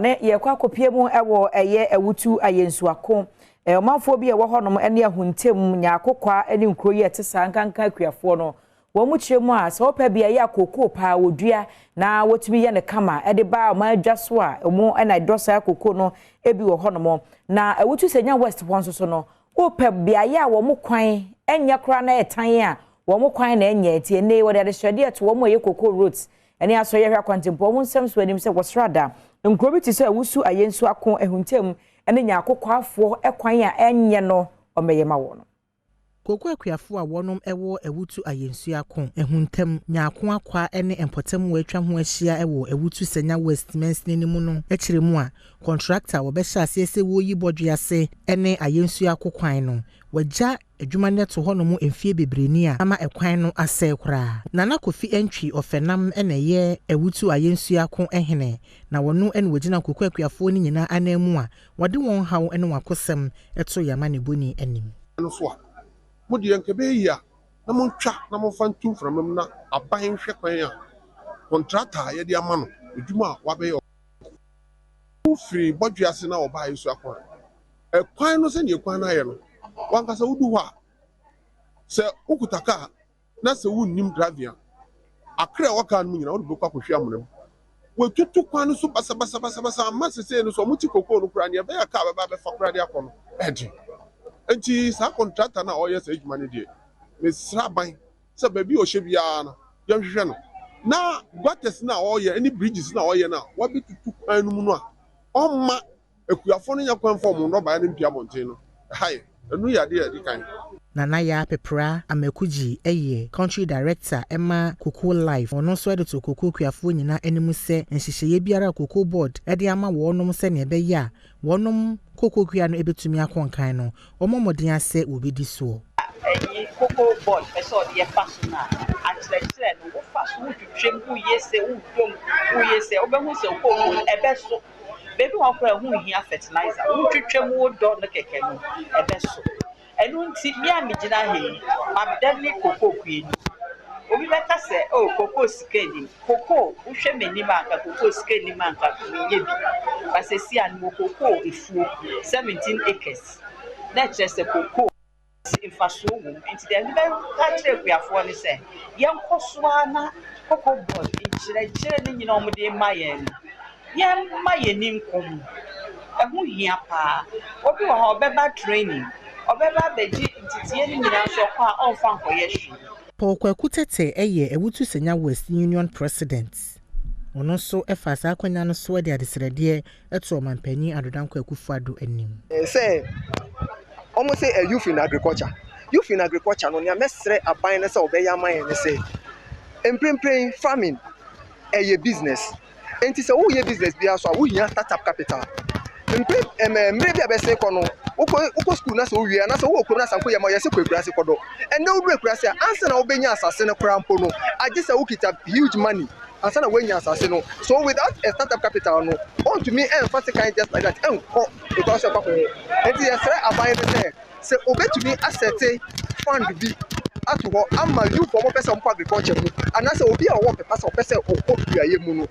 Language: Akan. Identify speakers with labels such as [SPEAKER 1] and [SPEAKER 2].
[SPEAKER 1] Ne yɛkɔ akɔpie mu wɔ ɛyɛ Awutu Ayensuako ɔmanfoɔ bi a ɛwɔ hɔnom ne Ahuntam, Nyaakokwa ne nkuro yi a ɛte saa nkanka akuafoɔ no. Wɔn mu kyerɛ mu a sɛ wɔpɛ beaeɛ a kookoo paa wɔdua na wɔtumi yɛ no kama de ba ɔman adwa so a ɔmo na ɛdɔ saa kookoo no bi wɔ hɔnom. Na Awutu Senya West hɔ nso so no, wopɛ beaeɛ a wɔn kwan nyɛ koraa na ɛtan a wɔn kwan na ɛnyɛ nti ɛnɛ wɔde adehyɛdeɛ to wɔn a ɛyɛ cocoa roads ɛne asɔyɛ hwɛ akwantempɔn ho nsɛm so anim sɛ wɔsrada nkuro bi te sɛ Awusu Ayensu Ako Ahuntam ne Nyaakokwafoɔ kwan a ɛnyɛ no ɔmɛyɛ ma wɔn.
[SPEAKER 2] Kooko akuafoɔ a wɔnom wɔ Awutu Ayensu Ako, Ahuntam, Nyaako Akwa ne mpɔtam a atwa ho ahyia wɔ Awutu Senya West mansini no mu no kyerɛ mu a, kɔntrakta a wɔbɛhyɛ aseɛ sɛ wɔreyi bɔdwe ase ne Ayensu Ako kwan no, wɔagya adwuma no ato hɔnom mfeɛ bebree ni a ama ɛkwan no asɛe koraa. Nana Kofi Antwi Ɔfɛnam na ɛyɛ Awutu Ayensu Ako hene, na wɔno na wɔgyina kooko akuafoɔ no nyinaa ananmu a wɔde wɔn haw ne wɔn akosɛm to yɛn amanebɔni anim.
[SPEAKER 3] No so a, mo deɛ nka ɛbɛyɛ yie a na montwa na momfa nto mframa mu na aban nhwɛ kwan a kɔntrata a yɛde ama no adwuma a wabɛyɛ. Wofiri bɔdwe ase na ɔbaa yi so akwan ɛkwan no, sɛdeɛ kwan no ayɛ no, wankasa wodu hɔ a, sɛ wokuta kaa na sɛ wonnim driving a, akra a ɛwɔ kaa no mu nyinaa wode bɛkɔ akɔhwe amena mu. Wɔatutu kwan no so basabasabasabasa ama sesei no so ɔmo ti kokoo no koraa, nea ɛbɛyɛ a kaa bɛba abɛfa koraa de akɔ no ɛden. Nti saa kɔntrata no a ɔyɛ saa adwuma no deɛ, mesrɛ aban sɛ baabi a ɔhyɛ biara no yɛnhwehwɛ no na gutters no a ɔyɛ ne bridges no a ɔyɛ no a wabɛtutu kwan no mu no a ɔmma akuafoɔ no nya kwan fa ɔmo nnɔbaeɛ no mpia abɔnten no, ɛha yɛ. Ɛno yɛ adeɛ a ɛdi kan.
[SPEAKER 2] Nana Yaa Pepra Amakugyi yɛ Country Director ma Cocoa Life. Ɔno nso de to kookoo kuafoɔ nyinaa anim sɛ nhyehyɛeɛ biara a Cocoa Board de ama wɔnom sɛnea ɛbɛyɛ a wɔnom kookoo kua no bɛtumi akɔ nkan no, wɔmmɔ mmɔden asɛ wɔbɛdi soɔ.
[SPEAKER 4] Ɛyi Cocoa Board pɛ sɛ ɔde yɛfa so no a, akyerɛkyerɛ no wofa so, wotwitwam, woyɛ sɛ wodom, woyɛ sɛ wobɛhu sɛ kookoo no ɛbɛso. Baabi wɔ koraa ɛho nhia fertilizer, wotwitwam, wodɔ no kɛkɛ no, ɛbɛso. Ɛno nti me a megyina ha yi, mada ne kookoo kuani. Obi bɛka sɛ, "Oh, kookoo sika nnim." Kookoo, wohwɛ m'anim a, anka kookoo sika nnim a anka menyɛ bi. But seesei a mewɔ kookoo efuo 17 acres na ɛkyerɛ sɛ kookoo mfasoɔ wɔ mu. Nti deɛ mebɛka kyerɛ akuafoɔ ne sɛ yɛnkɔ so ara na Cocoa Board nkyerɛkyerɛ no nyinaa a wɔde ma yɛn no, yɛmma yɛn ani nkɔ mu. Ɛho hia paa. Obi wɔ hɔ a ɔbɛba training, ɔbɛba abɛgye nteteeɛ no nyinaa nso ɔkɔ a ɔmfa nkɔyɛ hwee.
[SPEAKER 2] Paul Kwaku Tete yɛ Awutu Senya West Union President. Ɔno nso fa saa akonnwa no so de adesrɛdeɛ to Ɔmanpanin Addo Dankwa Akufo-Addo anim.
[SPEAKER 5] Sɛ wɔn sɛ youth in agriculture, youth in agriculture no, nea mɛsrɛ aban no sɛ ɔbɛyɛ ama yɛn ne sɛ mprempren farming ɛyɛ business, nti sɛ woyɛ business biara so a, wohia startup capital. Mpre ɛmɛ mmerɛ bi a bɛsɛn kɔ no, wokɔ school na sɛ wowie anaasɛ wowɔ kurom na sanko yɛ ma yɛsɛ kɔ akuraase kɔdɔ. Ɛnɛ woduru akuraase a, ansa na wobɛnya asase no koraa mpo no, agye sɛ wokita huge money ansa na woanya asase no. So without a startup capital no, ɔntumi ɛnfa sekan just like that ɛnkɔ because ɛkɔ akɔyɛ. Nti yɛsrɛ aban no sɛ obetumi aset fund bi ato hɔ ama youth a wɔpɛ sɛ wɔkɔ agriculture mu anaasɛ obi a ɔwɔ pɛpa sɛ ɔpɛ sɛ ɔkɔ kuayɛ mu no.